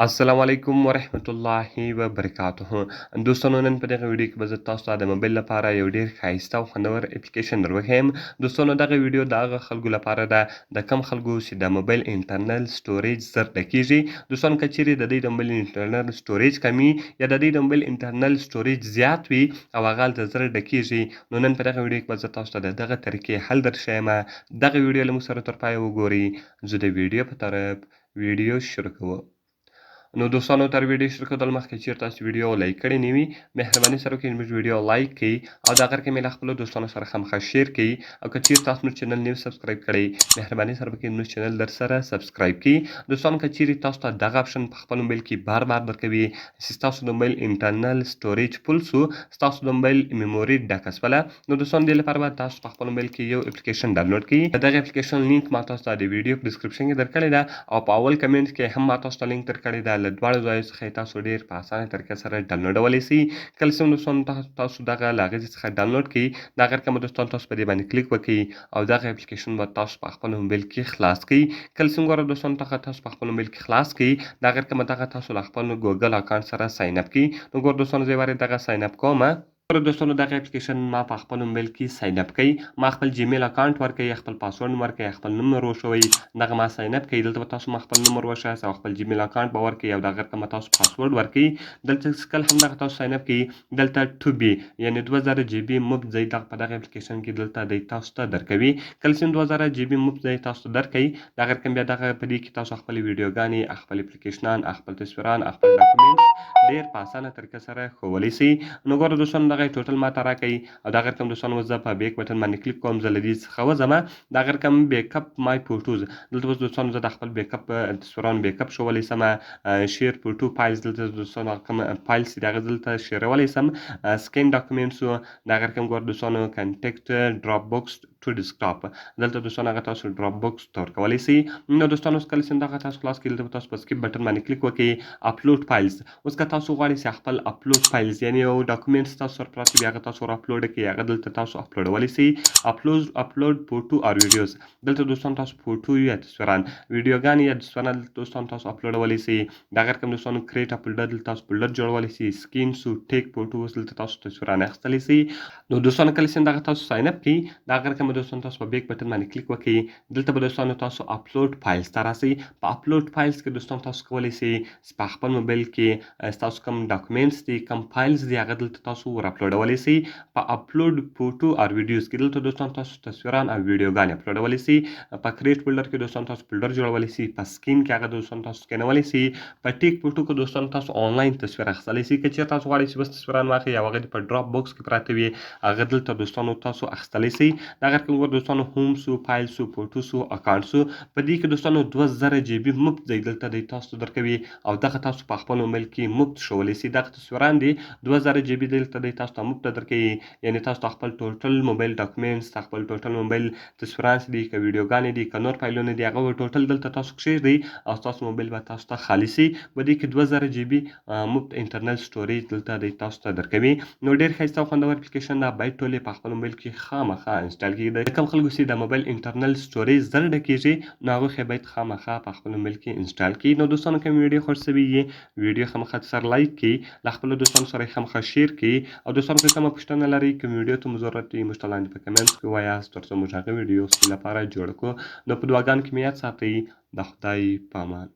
السلام علیکم ورحمت الله وبرکاته. دوستانو، نن په دغه ویډیو کې به زه تاسو ته د موبایل لپاره یو ډیر ښایسته او خوندور اپلیکیشن در وښیم. دوستانو، دغه ویډیو د هغه خلکو لپاره ده د کم خلکو چې د موبایل انټرنل سټوریج زر ډکیږي. دوستانو، که چیرې د دې د موبایل انټرنل سټوریج کمی یا د دې د موبایل انټرنل سټوریج زیات وي او هغه هلته زر ډکیږي، نو نن په دغه ویډیو کې به زه تاسو ته د دغه طریقې حل در ښیم. دغه ویډیو له موږ سره تر پایه وګورئ. زه د ویډیو په طرف ویډیو شروع کوم. نو دوستانو، تر ویډیو شروع کېدل مخکې چیرې تاسو ویډیو لایک کړې نه وي، مهرباني سره وکړئ زموږ ویډیو لایک کړئ او دا غر کې مې له خپلو دوستانو سره خامخا share کړئ. او که چیرې تاسو موږ چینل نیو subscribe کړئ، مهرباني سره وکړئ موږ چینل در سره subscribe کړئ. دوستانو، که چیرې تاسو ته دغه option په خپل موبایل کې بار بار درکوي چې ستاسو د موبایل internal storage full سو، ستاسو د موبایل memory ډکه سوله، نو دوستانو، دې لپاره به تاسو په خپل موبایل کې یو اپلیکیشن ډاونلوډ کړئ. دغه اپلیکیشن لینک ما تاسو ته د ویډیو په description کې درکړی ده او په اول کمنټ کې هم ما تاسو ته لینک درکړی ده. له دواړو ځایو څخه تاسو ډیر په اسانه طریقه سره ډاونلوډولی شئ. کله چې دوستانو تاسو دغه له هغې څخه ډاونلوډ کړئ، دا غیر کوم دوستان تاسو په دې باندې کلیک وکړئ او دغه اپلیکیشن به تاسو په خپل موبایل کې خلاص کړئ. کله چې ګوره دوستانو دغه تاسو په خپل موبایل کې خلاص کړئ، دا غیر کوم دغه تاسو له خپل ګوګل اکاونټ سره sign up کړئ. نو ګوره دوستانو، زه یې دغه sign up کوم. ګوره دوستانو، دغه اپلیکیشن ما په خپل موبایل کې sign up کړئ. ما خپل جیمیل اکاونټ ورکړئ، خپل پاسورډ ورکړئ، خپل نوم وروښوئ، دغه ما sign up کړئ. دلته به تاسو ما خپل نوم وروښاست او خپل جیمیل اکاونټ به ورکړئ او دغه رقم تاسو پاسورډ ورکړئ. دلته کله هم دغه تاسو sign up کړئ، دلته 2 B یعنی 2000 GB مفت ځای دغه په دغه اپلیکیشن کې دلته دی تاسو ته درکوي. کله چې 2000 GB مفت ځای تاسو ته درکوي، دغه رقم بیا دغه په دې کې تاسو خپل ویډیوګانې، خپل اپلیکیشنان، خپل تصویران، خپل documents ډیر په اسانه طریقه سره ښوولی شئ. نو ګوره دوستانو، دغه ټوټل ما ته راکوي او دغه رقم دوستانو زه په back button باندې کلیک کوم، زه له دې څخه وځم. دغه رقم backup my photos، دلته اوس دوستانو زه د خپل backup تصویرانو backup ښوولی سم. share photo files، دلته دوستانو کوم files دغه دلته شیرولی سم. scan documents، دغه رقم ګوره دوستانو connect Dropbox to desktop، دلته دوستانو هغه تاسو Dropbox ته ورکولی شئ. نو دوستانو، کله چې دغه تاسو خلاص کړئ، دلته تاسو په skip button باندې کلیک وکړئ. upload files، اوس که تاسو غواړئ چې خپل upload files یعنی یو documents تاسو سره پراته وي، هغه تاسو ور اپلوډ کړئ، هغه دلته تاسو اپلوډولی شئ. upload photo or videos، دلته دوستان تاسو فوټو یا تصویران، ویډیوګانې یا تصویران دلته دوستان تاسو اپلوډولی شئ. دغه رقم دوستانو create folder، دلته تاسو folder جوړولی شئ. scan سو، take photo، اوس دلته تاسو تصویران اخیستلی شئ. نو دوستانو، کله چې دغه تاسو sign up کړئ، دغه رقم دوستان تاسو په back button باندې کلیک وکړئ. دلته به دوستانو تاسو upload files ته راسئ. په upload files کې دوستان تاسو کولی شئ چې په خپل موبایل کې ستاسو کوم documents دي، کوم files دي، هغه دلته تاسو ور اپلوډولی شئ. په upload photo or videos کې دلته دوستان تاسو تصویران او ویډیوګانې اپلوډولی شئ. په create folder کې دوستان تاسو folder جوړولی شئ. په scan کې هغه دوستان تاسو سکینولی شئ. په take photo کې دوستان تاسو آنلاین تصویر اخیستلی شئ. که چیرې تاسو غواړئ چې بس تصویران واخلئ او هغه په Dropbox کې پراته وي، هغه دلته دوستانو تاسو اخیستلی شئ. دغه رقم ګور دوستانو home سو، فایل سو، photo سو، account سو. په دې کې دوستانو 2000 GB مفت ځای دلته دی تاسو ته درکوي او دغه تاسو په خپل موبایل کې مفت ښوولی شئ. دغه تصویران دي، 2000 GB دلته دی تاسو ته مفت درکوي، یعنی تاسو ته خپل ټوټل موبایل documents، خپل ټوټل موبایل تصویران دي که ویډیوګانې دي که نور فایلونه دي، هغه ټوټل دلته تاسو کښېږدئ او ستاسو موبایل به تاسو ته خالي شي. په دې کې 2000 GB مفت internal storage دلته دی تاسو ته درکوي. نو ډېر ښایسته او خوندور اپلیکیشن ده، باید ټول یې په خپل موبایل کې خامخا install کړي. د کوم خلکو چې د موبایل internal storage زر ډکېږي، نو هغه خو باید خامخا په خپل موبایل کې install کړي. نو دوستانو، کوم ویډیو خوښ شوي یې، ویډیو خامخا سره لایک کړئ، له خپلو دوستانو سره خامخا share کړئ. او دوستانو، که کومه پوښتنه لرئ، کوم ویډیو ته مو ضرورت وي، موږ ته لاندې په comments کې ووایاست، ترڅو موږ هغه ویډیو ستاسو لپاره جوړ کړو. نو په دعاګانو کې مې یاد ساتئ. د خدای په امان.